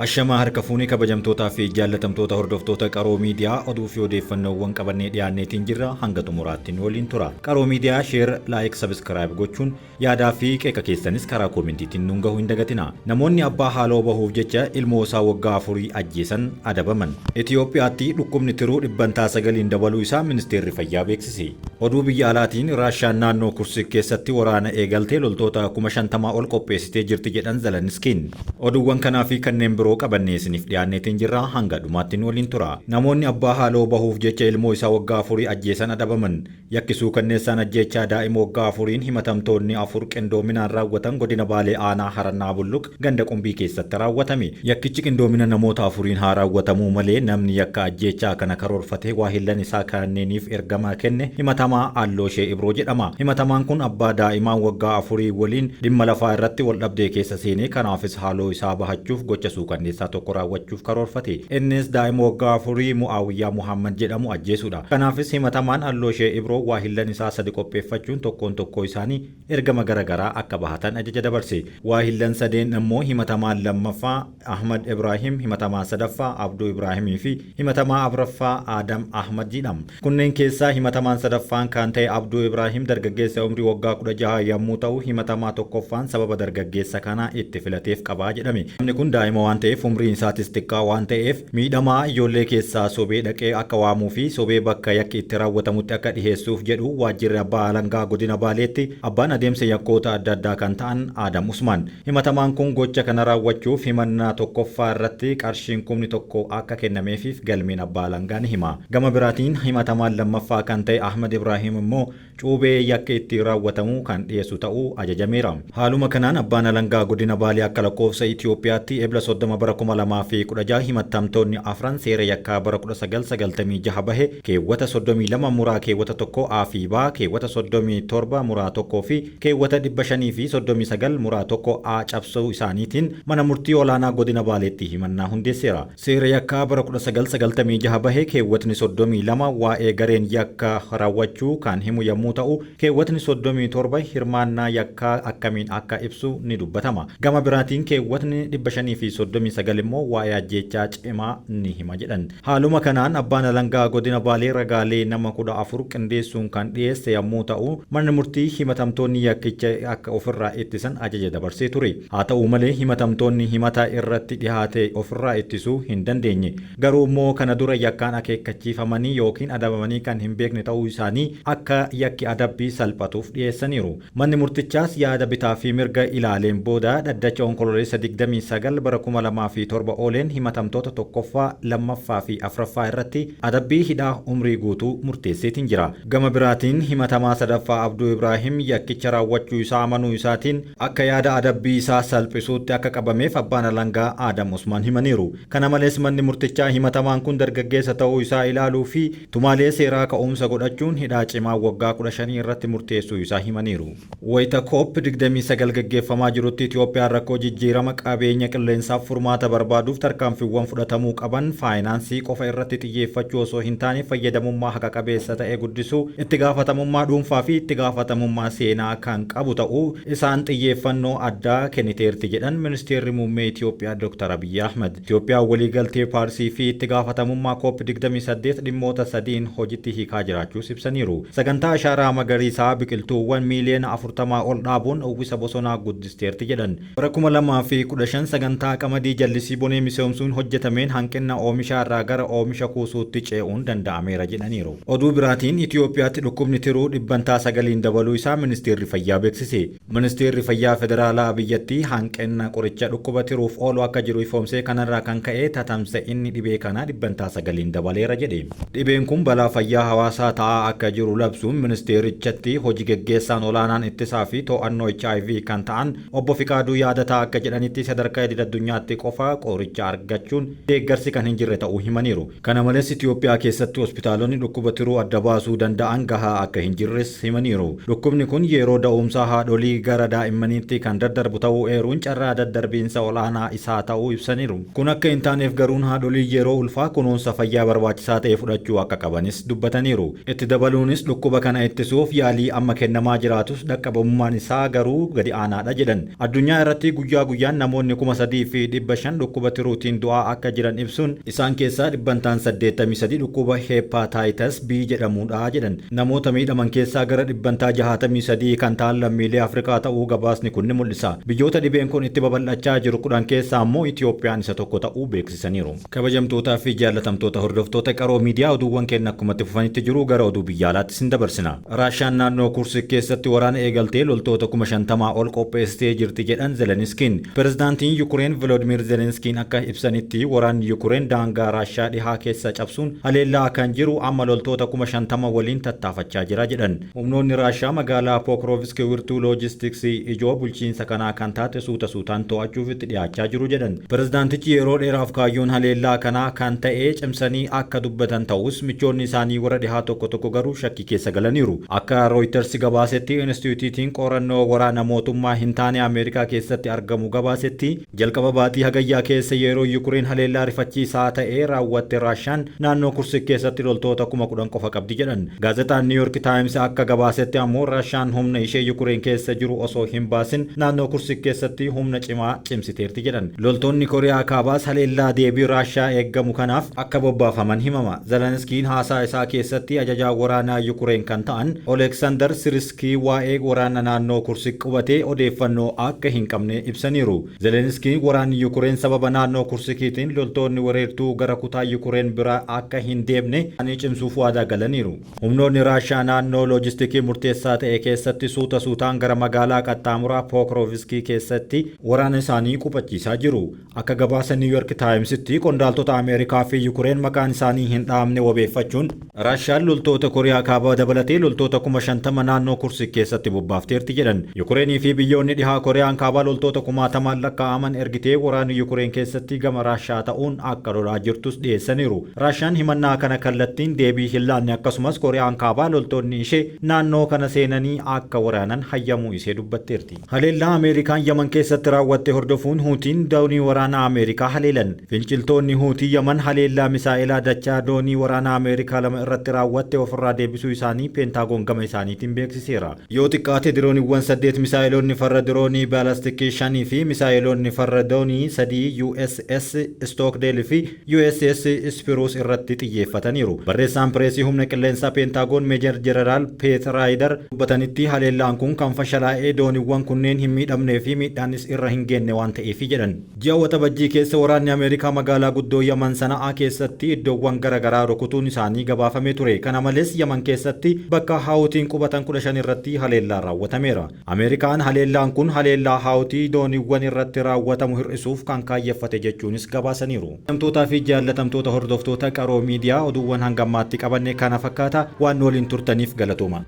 Ashamaa harka fuunee kabajamtootaa fi jaallatamtoota hordoftoota Qaroo Miidiyaa oduu fi odeeffannoowwan qabannee dhiyaanneetiin jirra hanga xumuraatti nu waliin tura. Qaroo Miidiyaa share, like, subscribe gochuun yaadaa fi qeeqa keessanis karaa koomentiitiin nuun gahuu hin dagatina. Namoonni abbaa haaloo bahuuf jecha ilmoo isaa waggaa afurii ajjeesan adabaman. Itiyoophiyaatti dhukkubni tiruu dhibbantaa 9n dabaluu isaa Ministeerri Fayyaa beeksise. Oduu biyya alaatiin Raashaan naannoo Kursik keessatti waraana eegalte loltoota 50,000 ol qopheessitee jirti jedhan Zeleniskiin. Oduuwwan kanaa fi kanneen biroo qabannee isiniif dhiyaanneetiin jirra hanga dhumaatti nu waliin tura. Namoonni abbaa haaloo bahuuf jecha ilmoo isaa waggaa afurii ajjeesan adabaman. Yakki suukanneessaan ajjeechaa daa'ima waggaa afuriin himatamtoonni 4 qindoominaan raawwatan Godina Baalee Aanaa Harannaa Bulluq ganda Qumbii keessatti raawwatame. Yakkichi qindoomina namoota afuriin haa raawwatamuu malee namni yakka ajjeechaa kana karoorfatee waahillan isaa kanneeniif ergama kenne himatamaa Allooshee Ibroo jedhama. Himatamaan kun abbaa daa'imaa waggaa afurii waliin dhimma lafaa irratti waldhabdee keessa seenee kanaafis haaloo isaa bahachuuf gocha suukanneessaa tokko raawwachuuf karoorfate. Innis daa'ima waggaa afurii Mu'aawiyyaa Muhaammad jedhamu ajjeesuudha. Kanaafis himatamaan Allooshee Ibroo waahillan isaa sadi qopheeffachuun tokkoon tokkoo isaanii ergama gara garaa akka bahatan ajaja dabarse. Waahillan sadeen immoo himatamaan lammaffaa Ahmad Ibraahim, himatamaa sadaffaa Abduu Ibraahimii fi himatamaa afraffaa Aadam Ahmad jedha. Kunneen keessaa himatamaan sadaffaan kan ta'e Abduu Ibraahim dargaggeessa umrii waggaa 16 yammuu ta'u, himatamaa tokkoffaan sababa dargaggeessa kana itti filateef qaba jedhame. Namni kun daa'ima waan ta'eef umriin isaatis xiqqaa waan ta'eef miidhamaa ijoollee keessaa sobee dhaqee akka waamuu fi sobee bakka yakki itti raawwatamutti akka dhiheessuuf jedhu Waajjirri Abbaa Alangaa Godina Baaleetti abbaan adeemsa yakkoota adda addaa kan ta'an Aadam Usmaan. Himatamaan kun gocha kana raawwachuuf himannaa tokkoffaa irratti qarshiin kumni 1 akka kennameefiif galmeen abbaa alangaa ni hima. Gama biraatiin himatamaan lammaffaa kan ta'e Ahmad Ibraahim immoo cuubee yakki itti raawwatamu kan dhiyeessu ta'uu ajajameera. Haaluma kanaan Abbaan Alangaa Godina Baalee akka lakkoofsa Itiyoophiyaatti Ebla 30 bara 2016 himattamtoonni afran seera yakkaa bara 1996 bahe keewwata 32 muraa keewwata 1 A fi B, keewwata 37 muraa 1 fi keewwata 539 muraa 1 A cabsuu isaaniitiin Mana Murtii Olaanaa Godina Baaleetti himannaa hundeesseera. Seera yakkaa bara 1996 bahe keewwatni 32 waa'ee gareen yakka raawwachuu kan himu yammuu ta'u, keewwatni 37 hirmaannaa yakkaa akkamiin akka ibsu ni dubbatama. Gama biraatiin keewwatni 539 immoo waa'ee ajjeechaa cimaa ni hima jedhan. Haaluma kanaan Abbaan Alangaa Godina Baalee ragaalee nama 14 qindeessuun kan dhiyeesse yammuu ta'u, manni murtii himatamtoonni yakkicha akka ofirraa ittisan ajaja dabarsee ture. Haa ta'u malee himatamtoonni himata irratti dhihaate ofirraa ittisuu hin dandeenye. Garuu immoo kana dura yakkaan akeekkachiifamanii ykn adabamanii kan hin beekne ta'uu isaanii akka yakki adabbii salphatuuf dhiyeessaniiru. Manni murtichaas yaada bitaa fi mirga ilaaleen booda dhaddacha Onkololeessa 29 bara 2007 ooleen himatamtoota 1ffaa, 2ffaa fi 4ffaa irratti adabbii hidhaa umrii guutuu murteesseetiin jira. Gama biraatiin himatamaa 3ffaa Abduu Ibraahim yakkicha raawwachuu isaa amanuu isaatiin akka yaada adabbii isaa salphisuutti akka qabameef Abbaan Alangaa Aadam Usmaan himaniiru. Kana malees manni murtichaa himatamaan kun dargaggeessa ta'uu isaa ilaaluu fi Tumaalee seeraa ka'umsa godhachuun hidhaa cimaa waggaa 15 irratti murteessuu isaa himaniiru. Wayita Cop 29 gaggeeffamaa jirutti Itiyoophiyaan rakkoo jijjiirama qabeenya qilleensaaf furmaata barbaaduuf tarkaanfiiwwan fudhatamuu qaban faayinaansii qofa irratti xiyyeeffachuu osoo hin taane fayyadamummaa haqa qabeessa ta'e guddisuu, itti gaafatamummaa dhuunfaa fi itti gaafatamummaa seenaa kan qabu ta'uu isaan xiyyeeffannoo addaa kenniteerti jedhan Ministeerri Muummee Itiyoophiyaa Dooktar Abiyyi Ahmad. Itiyoophiyaan waliigaltee Paarsii fi itti gaafatamummaa Koop 28 dhimmoota sadiin hojitti hiikaa jiraachuus ibsaniiru. Sagantaa Ashaaraa Magariisaa biqiltuuwwan miiliyoona 40 ol dhaabuun uwwisa bosonaa guddisteerti jedhan. Bara 2015 sagantaa qamadii jallisii bonee misoomsuun hojjetameen hanqinna oomishaarraa gara oomisha kuusuutti cee'uun danda'ameera jedhaniiru. Oduu biraatiin Itiyoophiyaatti dhukkubni tiruu dhibbantaa 9n dabaluu isaa Ministeerri Fayyaa beeksise. Ministeerri Fayyaa Federaalaa biyyattii hanqinna qoricha dhukkuba tiruuf oolu akka jiru ifoomsee kanarraa kan ka'e tatamsa'inni dhibee kanaa dhibbantaa 9n dabaleera jedhe. Dhibeen kun balaa fayyaa hawaasaa ta'aa akka jiru labsuun ministeerichatti hoji geggeessaan olaanaan ittisaa fi to'annoo hiv kan ta'an Obbo Fiqaaduu Yaadataa akka jedhanitti sadarkaa idil-addunyaatti qofa qoricha argachuun deeggarsi kan hin jirre ta'uu himaniiru. Kana malees Itiyoophiyaa keessatti hospitaalonni dhukkuba tiruu adda baasuu danda'an gahaa akka hin jirres himaniiru. Dhukkubni kun yeroo da'umsaa haadholii gara daa'immaniitti kan daddarbu ta'uu eeruun carraa daddarbiinsa ol'aanaa isaa ta'uu ibsaniiru. Kun akka hin taaneef garuun haadholiin yeroo ulfaa kunuunsa fayyaa barbaachisaa ta'e fudhachuu akka qabanis dubbataniiru. Itti dabaluunis. dabaluunis dhukkuba kana ittisuuf yaalii amma kennamaa jiraatus dhaqqabamummaan isaa garuu gadi aanaadha jedhan. Addunyaa irratti guyyaa guyyaan namoonni 3,500 dhukkuba tiruutiin du'aa akka jiran ibsuun isaan keessaa dhibbantaan 83 dhukkuba hepatitis B jedhamudha jedhan. Namoota miidhaman keessaa gara dhibbantaa 63 kan ta'an lammiilee Afrikaa ta'uu gabaasni kun ni mul'isa. Biyyoota dhibeen kun itti babal'achaa jiru 10 keessaa immoo Itiyoophiyaan isa tokko ta'uu beeksisaniiru. Kabajamtootaa fi jaallatamtoota hordoftoota Qaroo Miidiyaa, oduuwwan keenya akkumatti fufanitti jiru. Gara oduu biyya alaatti sin dabarsina. Raashaan naannoo Kursik keessatti waraana eegaltee loltoota 50,000 ol qopheessitee jirti jedhan Zelenskiin. Pirezidaantiin Yukureen Volodimir Zelenskiin akka ibsanitti, waraanni Yukureen daangaa Raashaa dhihaa keessa cabsuun haleellaa kan jiru amma loltoota 50,000 waliin tattaafachaa jira jedhan. Humnoonni Raashaa magaalaa Pokrovsk, wirtuu loojistiksii ijoo bulchiinsa kanaa kan taate, suuta suutaan to'achuuf itti dhiyaachaa jiru jedhan. Pirezidaantichi yeroo dheeraaf kaayyoon haleellaa kanaa kan ta'e cimsanii akka dubbatan ta'us, michoonni isaanii warra dhihaa tokko tokko garuu shakkii keessa galaniiru. Akka Reuters gabaasetti, Inistituutiin qorannoo waraana mootummaa hin taane Ameerikaa keessatti argamu gabaasetti, jalqaba baatii Hagayyaa keessa yeroo Yukureen haleellaa rifachiisaa ta'e raawwatte Raashaan naannoo Kursik keessatti loltoota 10,000 qofa qabdi jedhan. Gaazexaan New York Times akka gabaasetti ammoo Raashaan humna ishee Yukureen keessa jiru osoo hin baasin naannoo Kursik keessatti humna cimaa cimsiteerti jedhan. Loltoonni Kooriyaa Kaabaas haleellaa deebii Raashaa eeggamu kanaaf akka bobbaafaman himama. Zelenskiin haasaa isaa keessatti ajajaa waraanaa Yukureen kan ta'an Oleksandar Siriskii waa'ee waraana naannoo Kursik qubatee odeeffannoo akka hin qabne ibsaniiru. Zelenskiin waraanni Yukureen sababa naannoo Kursikiitiin loltoonni wareertuu gara kutaa Yukureen biraa akka hin deemne ni cimsuuf waadaa galaniiru. Humnoonni Raashaa naannoo loojistikii murteessaa ta'e keessatti suuta suutaan gara magaalaa qaxxaamuraa Pokroviskii keessatti waraana isaanii qubachiisaa jiru. Akka gabaasa New York Timesitti, qondaaltota Ameerikaa fi Yukureen maqaan isaanii hin dhaamne wabeeffachuun, Raashaan loltoota Kooriyaa Kaabaa dabalatee loltoota 50,000 naannoo Kursik keessatti bobbaafteerti jedhan. Yukureenii fi biyyoonni dhihaa Kooriyaan Kaabaa loltoota kumaatamaan lakkaa'aman ergitee waraanni Yukureen keessatti gama Raashaa ta'uun akka lolaa jirtus dhiyeessaniiru. Raashaan himannaa kana kallattiin deebii hin laanne, akkasumas Kooriyaan Kaabaa loltoonni ishee naannoo kana seenanii akka waraanan hayyamuu ishee dubbatteerti. Haleellaa Ameerikaan Yaman keessatti raawwatte hordofuun Huutiin doonii waraanaa Ameerikaa haleelan. Finciltoonni Huutii Yaman haleellaa misaa'elaa dachaa doonii waraanaa Ameerikaa lama irratti raawwatte ofirraa deebisuu isaanii Peentaagoon gama isaaniitiin beeksiseera. Yoo xiqqaate dirooniiwwan saddeet, misaa'eloonni farra diroonii baalastikii shanii fi misaa'eloonni farra doonii sadii USS Stockdale fi USS Spruce irratti xiyyeeffataniiru. Barreessaan pireesii humna qilleensaa Peentaagoon Meejar Jeneraal Peet Raayider dubbatanitti, haleellaan kun kan fashalaa'ee dooniiwwan kunneen hin miidhamnee fi miidhaanis irra hin geenne waan ta'eefi jedhan. Ji'a Waxabajjii keessa waraanni Ameerikaa magaalaa guddoo Yaman Sana'aa keessatti iddoowwan garaagaraa rukutuun isaanii gabaafamee ture. Kana malees Yaman keessatti bakka Haawutiin qubatan 15 irratti haleellaan raawwatameera. Ameerikaan haleellaan kun haleellaa Haawutii dooniiwwan irratti raawwatamu hir'isuuf kan kaayyeffate jechuunis gabaasaniiru. Kabajamtootaa fi jaallatamtoota hordoftoota Qaroo Miidiyaa, oduuwwan hanga ammaatti qabanne kana fakkaata. Waan waliin turtaniif galatooma.